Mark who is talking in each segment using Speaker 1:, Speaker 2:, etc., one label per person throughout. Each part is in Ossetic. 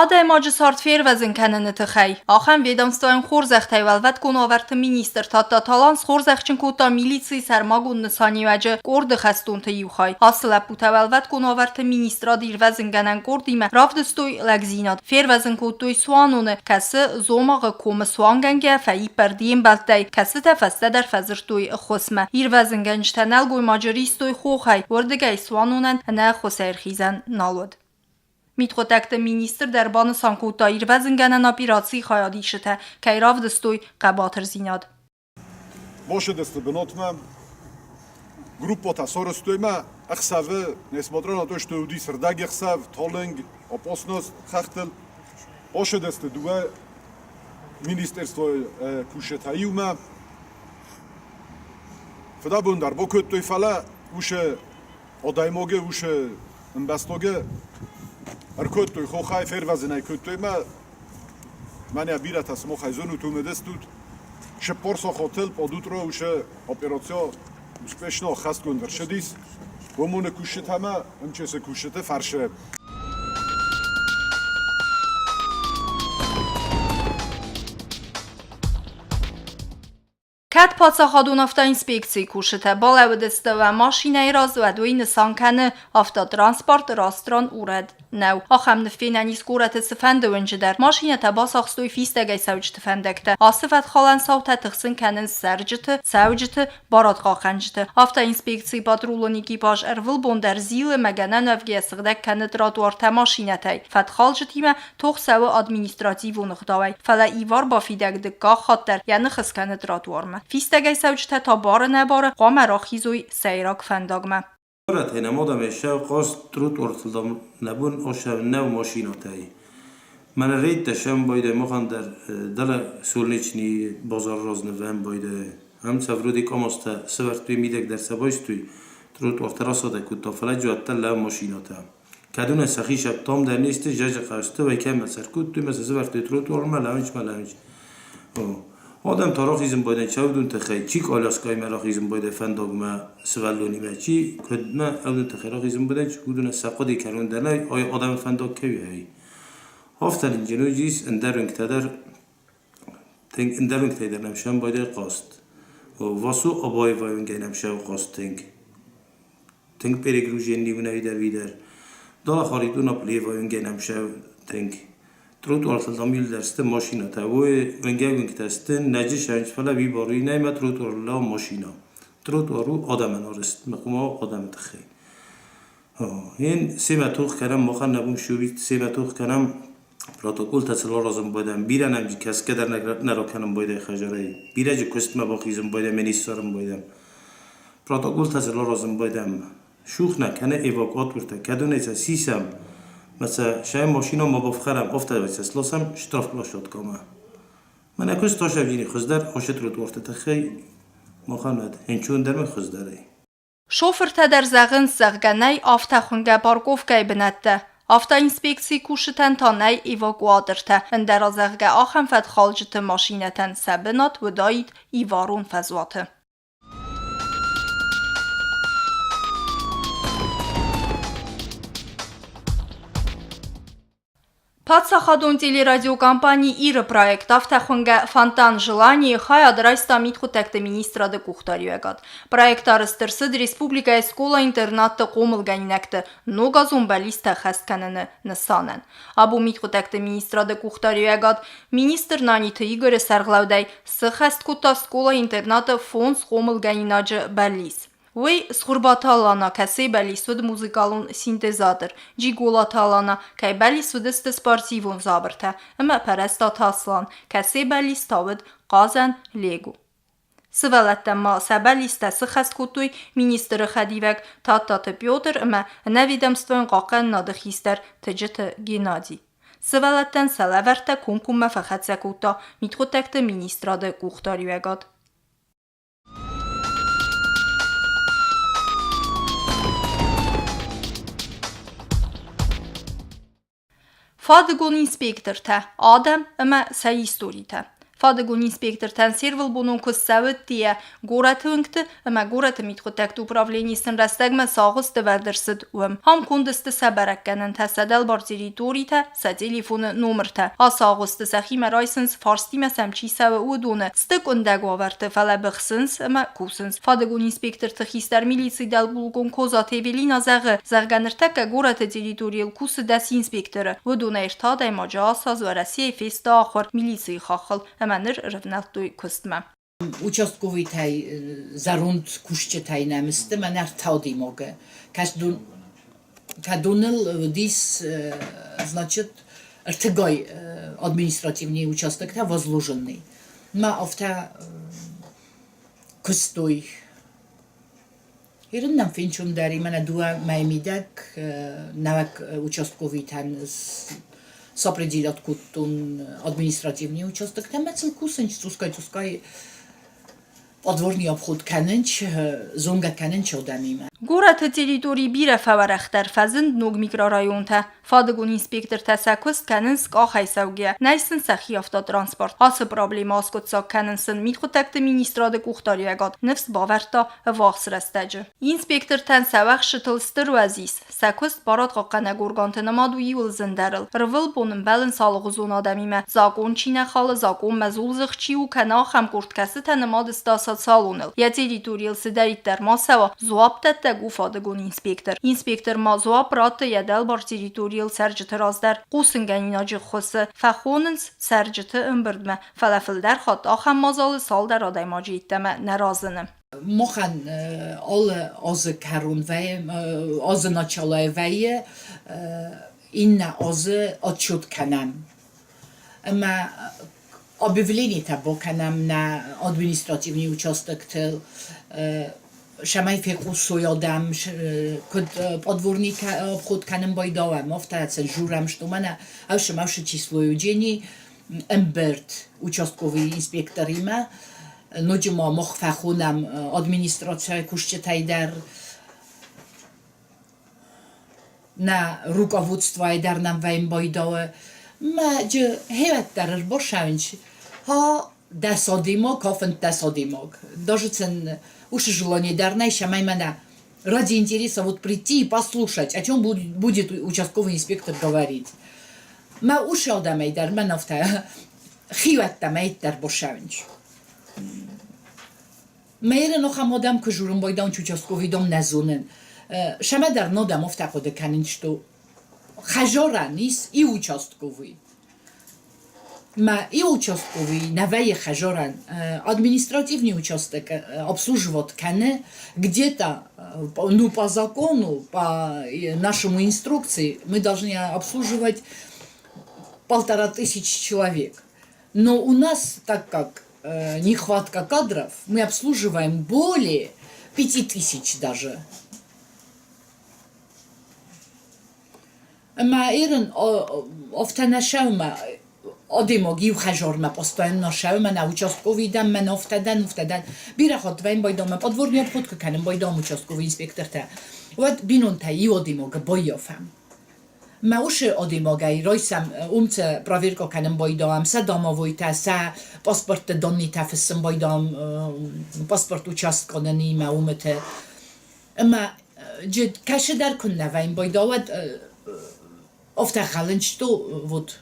Speaker 1: Адӕймаджы цард фервӕзын кӕныны тыххӕй ахӕм ведомствойӕн хорзӕхтӕй уӕлвӕткон уавӕрты министр Тадтаты Алан схорзӕхджын кодта милицийы сӕрмагонд нысаниуӕджы къорды хӕстонты иу хай. Ацы лӕппутӕ уӕлвӕткон уавӕрты министрады ирвӕзынгӕнӕн къордимӕ равдыстой лӕгдзинад, фервӕзын кодтой цуаноны, кӕцы Дзомагъы комы цуангӕнгӕ фӕиппӕрд йе мбӕлттӕй, кӕцытӕ фӕстӕдӕр фӕдзырдтой ӕххуысмӕ. Ирвӕзынгӕнджытӕ нӕлгоймаджы ристой хохӕй, уырдыгӕй цуанонӕн ӕнӕ ӕххуысӕй ӕрхизӕн нал уыд. Мидхъуыддӕгты министр дӕр банысан кодта, ирвӕзынгӕнӕн операцийы хайадисджытӕ кӕй равдыстой хъӕбатырдзинад.
Speaker 2: Бошедесты бынатмӕ группӕтӕ сарӕзтой ӕмӕ ӕхсӕвы, несмотря на то, что уыдис ӕрдӕгӕхсӕв, талынг, опасность хӕхтыл, башедесты дыууӕ министерствойы кусджытӕ иумӕ фыдӕбон дӕр бакодтой, фӕлӕ уыцы адӕймаги уыцы ӕмбӕстаги ӕркодтой хохӕй, фервӕзын ӕй кодтой ӕмӕ мӕнӕ бирӕтӕ сымахӕй зонут, уым уыдыстут. 40 сахатыл под утро уыцы операци успешно ӕххӕстгонд ӕрцыдис. Уымоны кусджытӕ ӕмӕ МЧС-ы кусджыты фӕрсы.
Speaker 1: Кӕд паддзахадон автоинспекцийы кусджытӕ балӕууыдысты уӕ машинӕйы раз, уӕд уый нысан кӕны, автотранспорт растран урӕд нӕу. Ахӕм ныффенӕн ис горӕты цыфӕнды уынджы дӕр. Машинӕтӕ бацахстой фистӕгӕй цӕуджыты фӕндӕгтӕ. Ацы фӕткхалӕн цаутӕ тыхсын кӕнынц цӕрджыты, цӕуджыты, барадхъахъхъӕнджыты. Автоинспекцийы патрулон экипаж ӕрвылбон дӕр зилы ӕмӕ гӕнӕн уӕвгӕйӕ сыгъдӕг кӕны тротуартӕ машинӕтӕй. Фӕткхалджытимӕ Тох цӕуы административон ӕгъдауӕй, фӕлӕ ивар бафидӕг дыккаг хатт дӕр йӕ ных скӕны тротуармӕ. Фистӕгӕй цӕуджытӕ та бары-нӕбары хъуамӕ рахизой сӕйраг фӕндагмӕ.
Speaker 3: Горӕтӕй адӕм хъазт тротуартыл нӕ бон осӕв нӕу машинӕтӕй. Мӕнӕ рейдтӕ сӕм байдӕ махӕн дӕр дӕлӕ Солнечный базар разнывӕн байдӕ. Ам сӕ вроде къамазтӕ сӕвӕрдтой мидӕг дӕр сӕ байстой, тротуартӕ расадӕг кодта, фӕлӕ джуӕттӕ лӕу машинӕтӕ. Кӕд уын сӕхи сӕптом дӕр не сты, зӕджы хъазты уӕй кӕмӕ сӕркодтой мӕ сӕ сӕвӕрдтой тротуармӕ, лӕунчмӕ лӕунч. Адӕм та рахизын байдайын чӕвдун тыххӕй, чи къаляскӕимӕ рахизын байдайы фӕндагмӕ сывӕллонимӕ, чи куыдмӕ ӕвдун тыххӕй рахизын байдайы, чи уыдонӕн сӕ хъуыды кӕрон дӕр нӕй, ай адӕмы фӕндаг кӕй у, Афтӕ рынчын уыдис ӕндӕр уынгтӕ дӕр, тынг ӕндӕр уынгтӕй дӕр нӕм сӕм байдайы хъазт. Васо Абаевайы уынгӕй нӕм сӕм хъазт тынг. Тынг перегруженный унӕй дӕр уидӕр. Дала Харитона Плева уынгӕй нӕм сӕ тынг. Тротуартыл там иулдӕр сты машинӕтӕ. Уой уынгӕй уынгтӕ сты, нӕджы сӕнч, фӕлӕ уый бар уый нӕй мӕ тротуарыл лӕууы машинӕ. Тротуар у адӕмӕн арӕзт, мӕ адӕмы тыххӕй. Ин семӕ тох кӕнӕм, махӕн нӕ бон шу семӕ тох кӕнӕм, протоколтӕ цыл аразын байдайӕм, бирӕ нӕм кӕсгӕ дӕр нӕ ракӕнын байдайы хӕдзарӕй, бирӕ джы куыстмӕ бахизын байдайӕм, не ссарын байдайӕм. Протоколтӕ цыл аразын байдайӕм, шух нӕ кӕны эвакуатортӕ, кӕдонӕй сӕ сисӕм, мӕ сӕ сӕ машинӕ ма бафхӕрӕм, афтӕ сӕ сласӕм штрафплощадкӕмӕ. Мӕнӕ куыст тасӕвджини хуыздӕр ашы тротуарты тыххӕй махӕн уӕд ӕнцондӕр мӕ хуыздӕрӕй.
Speaker 1: Шофыртӕ дӕр зӕгъынц, зӕгъгӕ, нӕй афтӕхуынгӕ парковкӕйы бынӕттӕ. Автоинспекцийы кусджытӕн та нӕй эвакуатортӕ, ӕндӕра, зӕгъгӕ, ахӕм фӕткхалджыты машинӕтӕн сӕ бынат уыдаид иварон фӕзуаты. Паддзахадон телерадиокомпани «Ир-ы» проект афтӕ хуынгӕ «Фонтан желаний» хайад райста мидхъуыддӕгты министрады къухдариуӕгад. Проект арӕзт ӕрцыд республикӕйы скъола-интернатты хъомылгӕнинӕгты ногазон бӕллицтӕ ӕххӕст кӕныны нысанӕн. Абон мидхъуыддӕгты министрады къухдариуӕгад министр Наниты Игоры сӕргълӕудӕй сыххӕст кодта скъола-интернаты фондз хъомылгӕнинаджы бӕллиц. Уый Цхуырбаты Алана, кӕцыйы бӕллиц уыд музыкалон синтезатор, Джиголаты Алана, кӕй бӕллиц уыдысты спортивон дзабыртӕ, ӕмӕ Пӕрӕстаты Аслан, кӕцыйы бӕллиц та уыд хъазӕн Лего. Сывӕллӕттӕн ма сӕ бӕллицтӕ сыххӕст кодтой министры хӕдивӕг Тадтаты Петр ӕмӕ ӕнӕведомствойон хъахъхъӕнынады хистӕр Тыджыты Геннадий. Сывӕллӕттӕн сӕ лӕвӕрттӕ комкоммӕ фӕхӕццӕ кодта мидхъуыддӕгты министрады къухдариуӕгад. Фадыгон инспектортӕ, адӕм ӕмӕ сӕ историтӕ. Фадыгон инспектортӕн се рвылбонон куыст цӕуы ӕддейӕ, горӕты уынгты ӕмӕ горӕты мидхъуыддӕгты управленийы сын рӕстӕгмӕ цы агъуысты вӕрд ӕрцыд, уым. Ам конд сты сӕ бӕрӕггӕнӕнтӕ, сӕ дӕлбар территоритӕ, сӕ телефоны номыртӕ. Ацы агъуысты сӕхимӕ райсынц, фарстимӕ сӕм чи цӕуы, уыдоны. Сты къуындӕг уавӕрты, фӕлӕ быхсынц ӕмӕ кусынц. Фадыгон инспекторты хистӕр милицийы дӕлбулкъон Козаты Эвелина зӕгъы, зӕгъгӕ, ныртӕккӕ горӕты территорийыл кусы 10 инспекторы. Уыдонӕй ӕртӕ адӕймаджы ацы аз Уӕрӕсейы фесты ахуыр милицийы хаххыл ӕмӕ ныр рывнӕлдтой куыстмӕ.
Speaker 4: Участковыйтӕй зӕронд кусджытӕй нӕм сты мӕнӕ ӕртӕ Кӕдоныл уыдис, значит, ӕртыгай административный участоктӕ возложенный. Мӕ афтӕ куыстой. Ирын нӕм фенчондӕр и мӕнӕ дыууӕ мӕйы мидӕг нӕуӕг участковыйтӕн сопределять кодтон административный участоктӕ ӕмӕ сыл кусынц цъусгай-цъусгай подворный обход кӕнынц, зонгӕ кӕнынц адӕмимӕ.
Speaker 1: Горӕты территорийы бирӕ фӕуӕрӕхдӕр фӕзынд ног микрорайонтӕ. Фадыгон инспектортӕ сӕ куыст кӕнынц къахӕй цӕугӕ, нӕй сын сӕхи автотранспорт. Ацы проблемӕ аскъуыддзаг кӕнын сын мидхъуыддӕгты министрады къухдариуӕгад ныфс бавӕрдта ӕввахс рӕстӕджы. Инспектортӕн сӕ уӕхсчытыл стыр уӕз ис. Сӕ куыст барадхъахъхъӕнӕг органты нымад у иуыл зындӕрыл. Ӕрвылбон ӕмбӕлынц алыгъуызон адӕмимӕ. Закъон чи нӕ халы, закъонмӕ зулдзых чи у, кӕнӕ ахӕм къорд, кӕцытӕ нымад сты асоциалоныл. Йӕ территорийыл цыдӕриддӕр ма цӕуа, дзуапдӕттӕг у фадыгон инспектор. Инспектор ма дзуапп ратты йӕ дӕлбар территорийыл цӕрджыты раз дӕр. Хъусынгӕнинаджы ххуысы фӕхонынц цӕрджыты ӕмбырдмӕ, фӕлӕ фылдӕр хатт ахӕм мадзалы цалдӕр адӕймаджы йеддӕмӕ нӕ разыны.
Speaker 4: Махӕн алы азы кӕрон вӕййы, азы началайы вӕййы, иннӕ азы отчет кӕнӕм. Ӕмӕ объявлениетӕ бакӕнӕм нӕ административный участоктыл, цӕмӕй фехъусой адӕм, куыд подворник обход кӕнын байдауӕм, афтӕ сын журӕм, что мӕнӕ ӕвсы-мӕвсы числойы уыджени ӕмбырд участковый инспекторимӕ, ноджы ма мах фӕхонӕм администрацийы кусджытӕй дӕр, нӕ руководствойы дӕр нӕм вӕййын байдауы. Мӕ джы хиуӕттӕ ӕрбацӕуынц, ха дӕс адӕймаг, ха 15 адӕймаг. Даже сын уыцы желание дӕр нӕй, цӕмӕй мӕнӕ ради интереса вот прийти и послушать, о чем будет участковый инспектор говорить. Мӕ уыцы адӕмӕй дӕр мӕн афтӕ хиуӕттӕ мӕйттӕ ӕрбацӕуынц. Мӕйры нохам адӕм куы журын байдаун участковый дом нӕ зонын. Сӕмӕ дӕр нодӕм афтӕ хъуыды кӕнын, что хӕжорӕн ис и участковый. Мӕ и участковый нӕ вӕййы хӕжорӕн. Административный участок обслуживать кӕны где-то, ну, по закону, по нашему инструкции мы должны обслуживать 1500 человек. Но у нас, так как нехватка кадров, мы обслуживаем более 5000 даже. Ӕмӕ ерын афтӕ нӕ сӕумӕ адӕймаг иу хӕжармӕ постоянно сӕумӕ нӕ участковый дӕн, мӕн афтӕ дӕн, уфтӕ дӕн. Бирӕ хатт вӕййын байдамӕ подворный обход куы кӕнын байдам участковый инспектортӕ, уӕд бинонтӕ иу адӕймагы баййафӕм. Мӕ усы адӕймагӕй райсӕм умцы проверка кӕнын байдам, сӕ домовойтӕ, сӕ паспортты даннытӕ фыссын байдам, паспорт участконынимӕ уымыты. Ӕмӕ кӕсыдӕр куыннӕ вӕййын байда, уӕд афтӕ хӕлын, что вот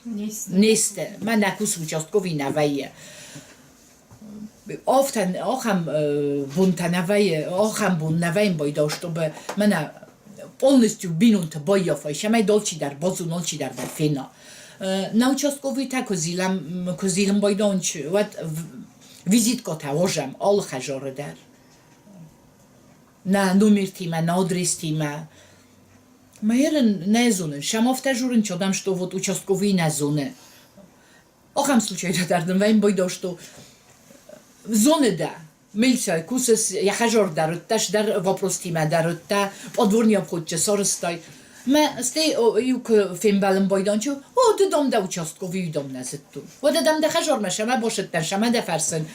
Speaker 4: не сты. Мӕнӕ кусы участковый нӕ вӕййы. Афтӕ ахӕм бонтӕ нӕ вӕййы, ахӕм бон нӕ вӕййын байдау, чтобы мӕнӕ полностью бинонты баййафай, цӕмӕй алчидӕр базона, алчидӕр дӕр фена. Нӕ участковыйтӕ куы зилӕм, куы зилын байдауынц, уӕд визиткӕтӕ уозӕм алы хӕдзары дӕр. Нӕ номертимӕ, нӕ адрестимӕ. Мӕ нӕ зонын, сӕм афтӕ журын, чадам, что вот участковый нӕ зоны. Ахӕм случайтӕ дӕр дын вӕййын байдау, что зоны дӕ, милицӕй кусыс, йӕ хӕжор дӕр уыдтӕ, дӕр вопростимӕ дӕр уыдтӕ, подворный обходчы сарӕзтай. Мӕ стӕй иу куы фембӕлын байданчы, о, ды дам дӕ участковый дам нӕ зыдтон. Уӕдӕ дам дӕ хӕжормӕ сӕмӕ басыдтӕн, сӕмӕ дӕ фӕрсын,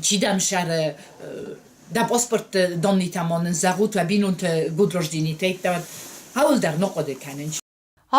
Speaker 4: чи дӕм сӕры дӕ паспортты даннытӕ ма нын зӕгъут, уӕ бинонты год рождения-тӕ, ауыл дӕр нӕ хъуыды кӕнын.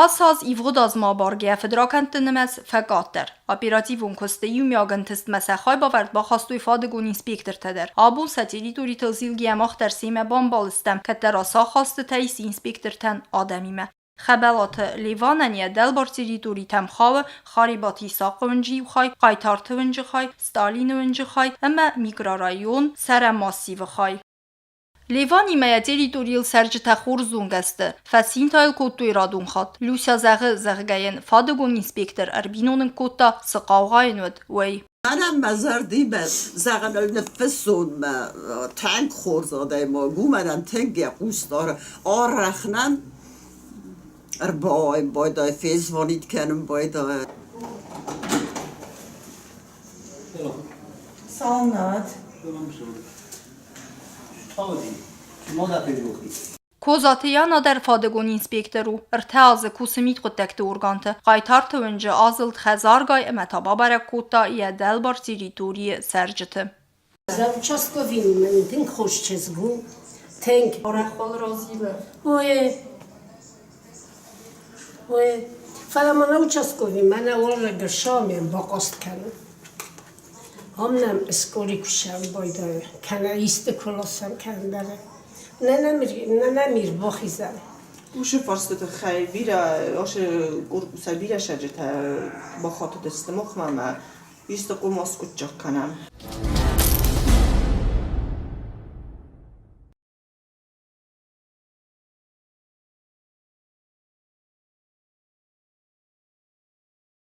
Speaker 1: Ацы аз ивгъуыд азмӕ абаргӕйӕ фыдракӕндты нымӕц фӕкъаддӕр. Оперативон куысты иумиаг ӕнтыстмӕ сӕ хайбавӕрд бахастой фадыгон инспектортӕ дӕр. Абон сӕ территоритыл зилгӕ мах дӕр семӕ бамбал стӕм, кӕддӕра сӕ ахастытӕ ис инспектортӕн адӕмимӕ. Хӕбӕлаты Леванӕн йӕ дӕлбар территоритӕм хауы Харебаты Исахъы уынджы иу хай, Хъайтарты уынджы хай, Сталины уынджы хай ӕмӕ микрорайон Цӕрӕн массивы хай. Леванимӕ йӕ территорийыл цӕрджытӕ хорз зонгӕ сты, фӕцин та йыл кодтой радон хатт. Люся зӕгъы, зӕгъгӕ йын фадыгон инспектор ӕрбиноныг кодта, цы хъаугъа йын уыд, уый.
Speaker 5: Мӕнӕн мӕ зӕрдимӕ зӕгъын ныффыссон мӕ тынг хорз адӕймаг, уымӕн тынг йӕ хъус дары. Арӕх нӕм ӕрбауайын байдайы, фезвонит кӕнын байдайы.
Speaker 6: Салнат.
Speaker 1: Козаты Яна дӕр фадыгон инспектор у. Ӕртӕ азы кусы мидхъуыддӕгты органты. Хъайтарты уынджы азылд хӕдзаргай ӕмӕ та бабӕрӕг кодта йӕ дӕлбар территорийы цӕрджыты.
Speaker 7: За участковин мын тынг хорз чызг у. Тынг.
Speaker 1: Арӕх разилы.
Speaker 7: Ой, ой. Фӕлӕ мӕнӕ участковый мӕнӕ уӕллаг шамем бахъаст кӕны. Ам нӕм скъоли кусӕн байдайы, кӕнӕ исты куы ласӕм кӕндӕры. Нӕ нӕм ӕрбахизӕн.
Speaker 6: Уыцы фарсты тыххӕй бирӕ ацы корпусӕй бирӕ сӕрджытӕ бахатыдысты махмӕ ӕмӕ исты хъуымац скъуыддзаг кӕнӕм.